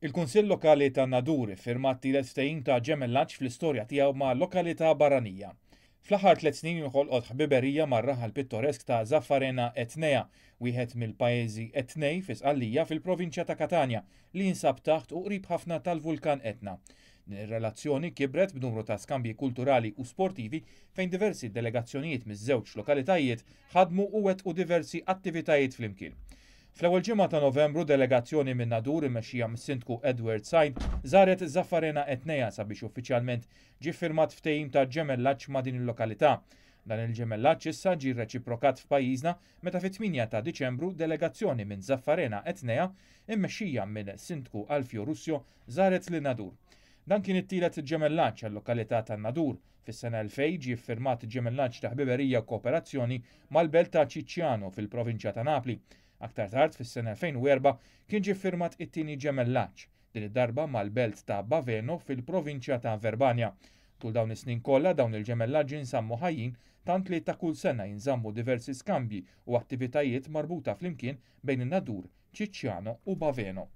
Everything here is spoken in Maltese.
Il-Kunsill Lokali tan-Nadur iffirma t-tielet ftehim ta' ġemellaġġ fl-istorja tiegħu ma' lokalità barranija. Fl-aħħar tliet snin inħolqot ħbiberija mar-raħal pittoresk ta' Zaffarena Etnea, wieħed mill-pajjiżi Etnej fi Sqallija fil-provinċja ta' Katanja li jinsab taħt u qrib ħafna tal-vulkan Etna. Din ir-relazzjoni kibret b'numru ta' skambji kulturali u sportivi fejn diversi delegazzjonijiet miż-żewġ lokalitajiet ħadmu u wettqu diversi attivitajiet flimkien. Fl-ewwel ġimgħa ta' Novembru delegazzjoni minn Nadur immexxija mis-Sindku Edward Said żaret Zaffarena Etnea sabiex uffiċjalment ġie ffirmat ftehim ta' ġemellaġġ ma' din il-lokalità. Dan il-ġemellaġġ issa ġie reċiprokat f'pajjiżna meta fit-8 ta' Diċembru delegazzjoni minn Zaffarena Etnea immexxija minn Sindku Alfio Russio żaret lil Nadur. Dan kien it-tielet ġemellaġġ għal-lokalità tan-Nadur. Fis-sena 2000 ġie ffirmat ġemellaġġ ta' ħbiberija u kooperazzjoni mal-belt ta' Cicciano fil-provinċja ta' Napli. Aktar tard fis-sena 2004 kien ġie ffirmat it-tieni ġemellaġġ, din id-darba mal-belt ta' Baveno fil-provinċja ta' Verbania. Tul dawn is-snin kollha dawn il-ġemellaġġi nżammu ħajjin tant li ta' kull sena jinżammu diversi skambji u attivitajiet marbuta flimkien bejn in-Nadur, Cicciano u Baveno.